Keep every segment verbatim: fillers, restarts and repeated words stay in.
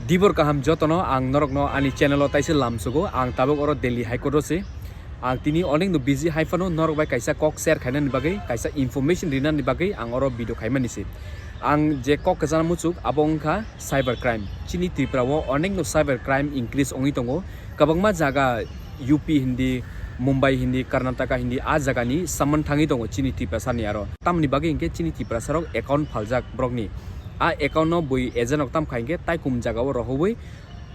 Dibor kaham jotono, ang norokno ani channel o taisa lamsugo. Ang tabuk oro Delhi High Court o se. Ang tini onekno busy hai phano norok bai kaisa kok share khainani bagwi, kaisa information rinani bagwi ang oro video khaimani se. Ang je kok kwchana muchuk abo wngkha cyber crime. Chini Tripura o onekno cyber crime increase wngwi tongo. Kwbangma jaga U P hindi, Mumbai hindi, Karnataka hindi, a jagani saman thangwi tongo chini Tiprasani aro. Tamni bagwi hinkhe chini Tiprasarok account phaljak borokni. A account no bui agent rok tam khai hinkhe taikum jaga o rohobwi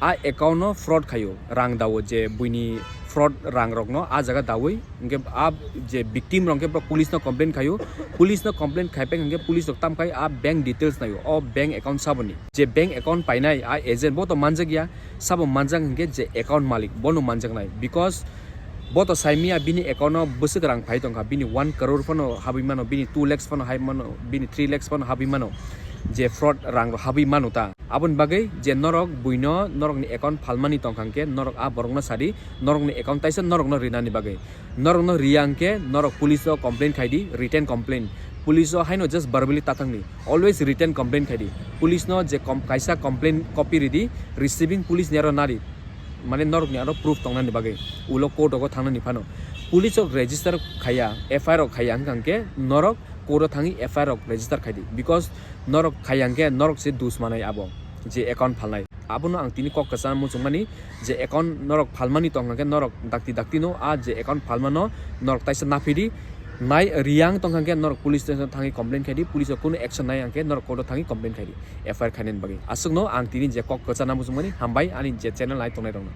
a account no fraud khaio, rang dao je buini fraud rang rokno a jaga dawi hinkhe a je victim rok hinkhe borok police no complain khaio, police no complain khai pek hinkhe police rok tam khai a bank details naio, o bank account saboni je bank account painai a agent bo to manjak ya, sabo manjak hinkhe je account malik bono manjaknai, because bo to saimia bini account o bwswk rang phai tongkha, bini one crore phano habwi mano, bini two lakhs phano hai mano, bini three lakhs phano habwi mano, je fraud rang rok habwi mano ta. Aboni bagwi je norok buino norokni account phalmani tongkha hinkhe norok a borokno sadi norokni account taisa norokno rinani bagwi. Norokno riya hinkhe norok police o complain khai di, written complain. Police o haino just verbally ta thangni, always written complain khai di. Police no je com-, kaisa complain copy ridi, receiving police ni aro nari, mane norokni aro proof tongnani bagwi, ulo court rogo thangnani phano. Police rok register khaiya, F I R rok khaiya wngkha hinkhe norok court o thangwi F I R rok register khai di, because norok khaiya hinkhe norok se dus manai abo je account phalnai. Abono ang tini kok kwchana muchungmani je account norok phalmani tongkha hinkhe norok dakti dakti no a je account phalmano norok taisa naphidi, nai riyang tongkha hinkhe norok police station thangwi complain khai di, police rok kunu action nai hinkhe norok court o thangwi complain khai di, F I R khainani bagwi. Aswkno ang tini je kok kwchana muchungmani hambai ani je channel nai tongnai rokno.